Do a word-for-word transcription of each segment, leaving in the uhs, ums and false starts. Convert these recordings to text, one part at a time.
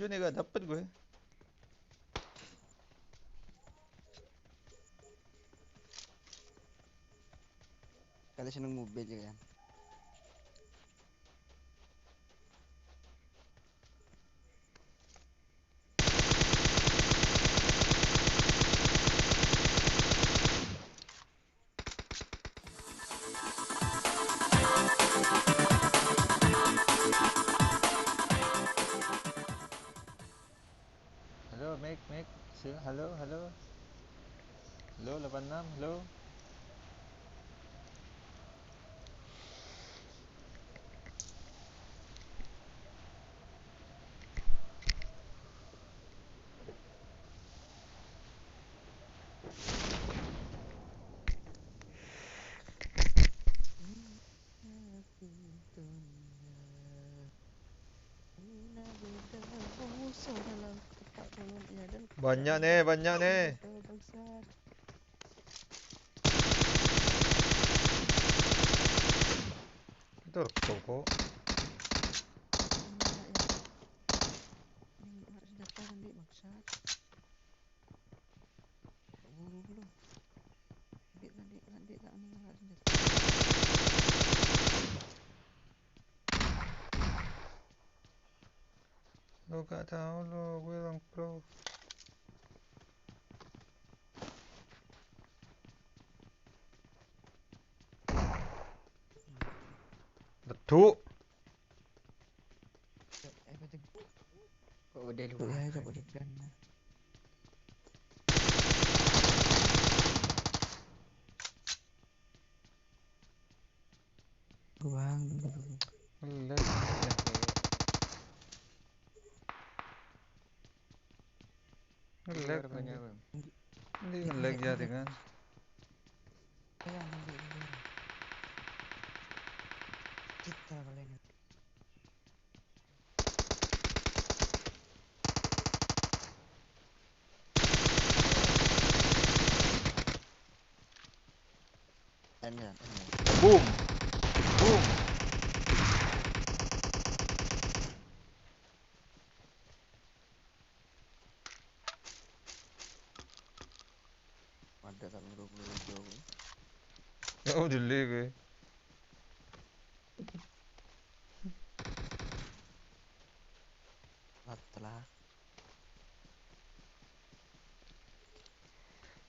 Ini gak dapet gue. Kali seneng mobil ya kan. Halo, Mik, Mik. Sil, halo, halo. Halo, delapan enam, halo. Banyak nih, banyak nih. Itu kok. Buru, buru. Lanjut, lanjut, lanjut, lanjut, lanjut. Lo gak tahu lo, gue orang pro. Leduk. Kok udah luar? Ya, coba di sana. Bang. Nge-lag. Nge-lag. Nge-lag, Bang. Ini nge-lag ya dengan. Iya, nanti, nanti. Kita kali ini. Boom. Boom. Ada tak ngerubah jauh. Ya, oh, dulu gue. Telat, telat.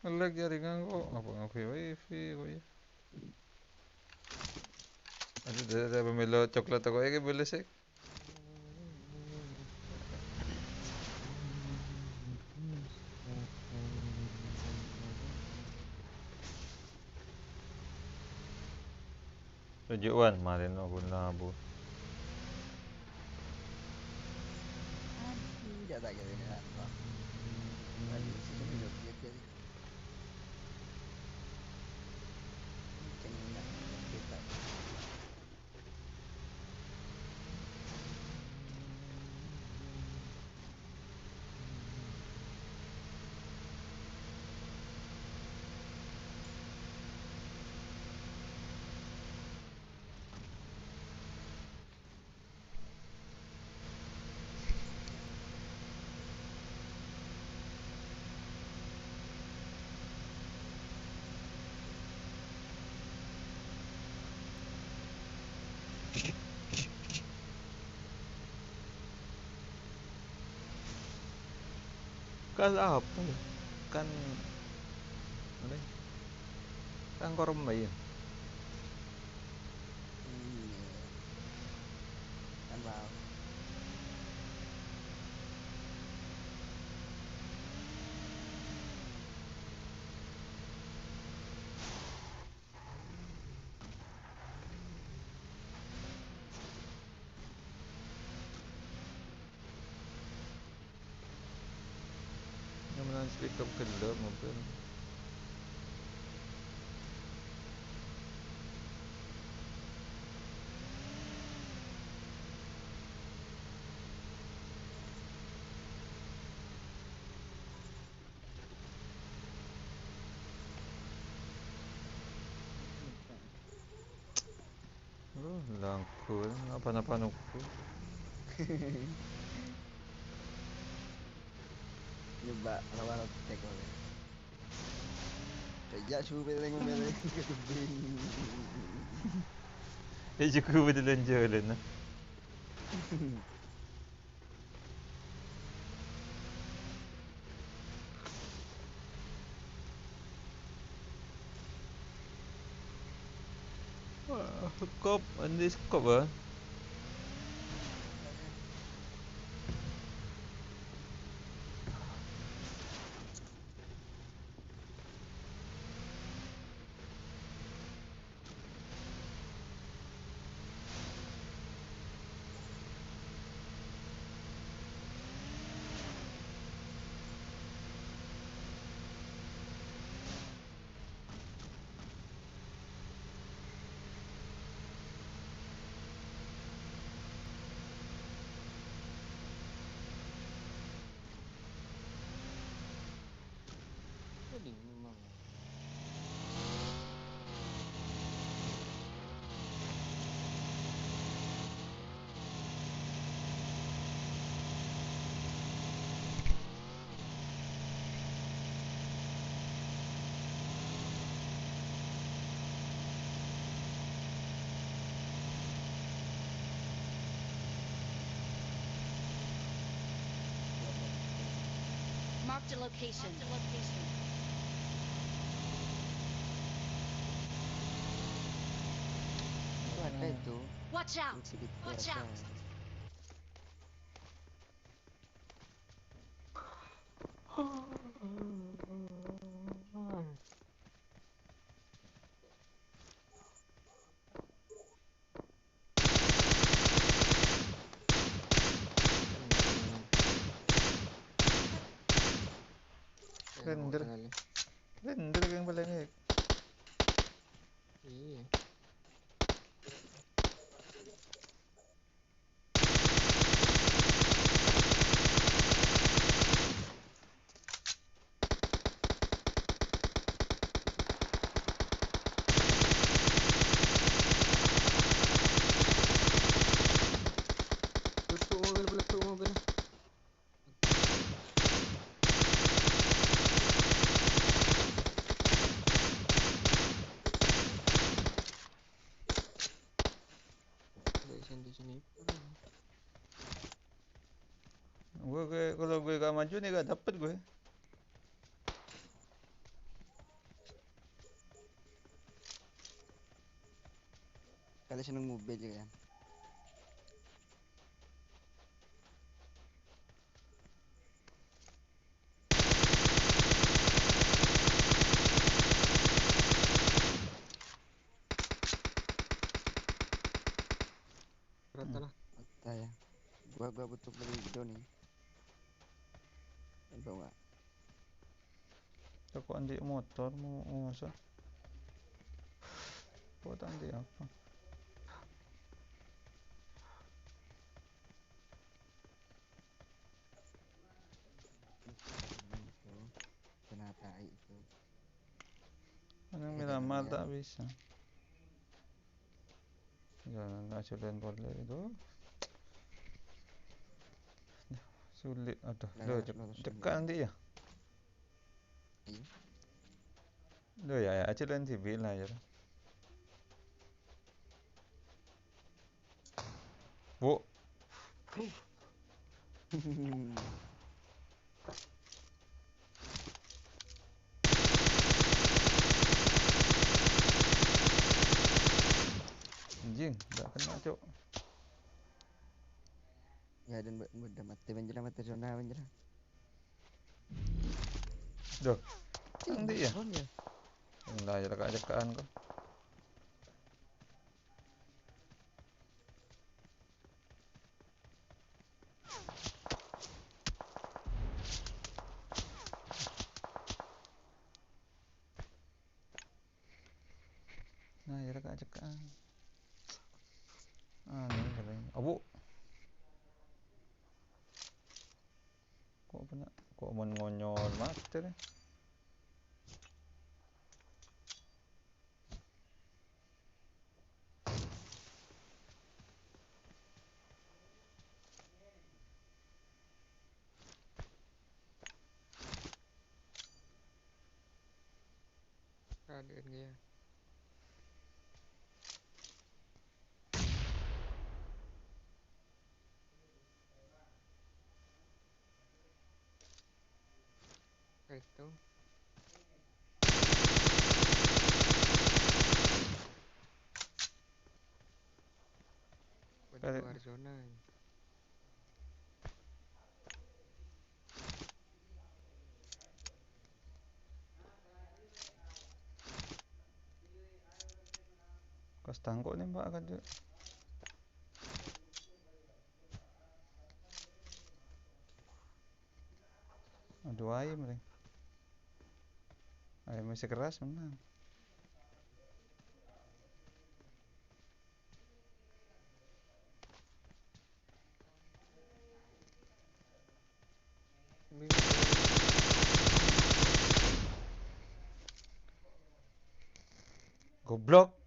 Nge-lag jaringan kok, apa ngapain wifi kok ya? Aduh, ada, ada pemilu coklat kok ya, boleh sih. Tujuan, marin aku nabu. Aduh, jatuh gitu ya. Aduh, sini dulu, gitu. Jangan, jangan, jangan, kita. Kan apa ya? Kan, apa ya? Kan korma ya. Iya. Kan mau. Nyamanan speaker gelo mobil. Oh, langkul, apa-apa nunggu. Nyoba' lawan tek oleh. Kaja' su peleng-peleng ke tebing. Ya, cukup betul jalan, nah. Wah, kop, ini kop, ah. Marked a location. Itu ada itu. Watch out! Yang sedikit Watch out! Render. Render yang paling. Iya. Peluk mobil, peluk mobil. Di sini, di sini. Gue, gue, kalau gue gak maju nih, gak dapet gue. Kali seneng mobil juga ya. Rata lah. Rata ya. Gua, gua butuh beli hijau nih. Coba, Wak. Toko andi' motor mau, mau masa? Kok tak andi' apa? Kena tai itu. Mana Miramar tak bisa. Ya, nggak jalan boleh itu. Sulit, aduh. Nah, loh, cek-, lurus cekak dulu. Nanti ya. Iya. Loh, ya, ya, aja lain dibilang ya. Bu. Anjing, nggak kena, Cok. Ya, dan be-, udah mati, banjir, mati zona, banjir. Duh. Nanti ya? Enggak, ya, cekak-cekakan kok. Nah, ya, cekak-cekakan. Ah, ini katanya. Abu. Kok kena? Kok mon ngonyol mati deh. Adâ'ân kèya. Itu. Bâdâ Kare- luar zona. Kos tangko' nembak kan, Cuk. Aduh, ayam, Reng. Ayam masih keras, menang. Goblok.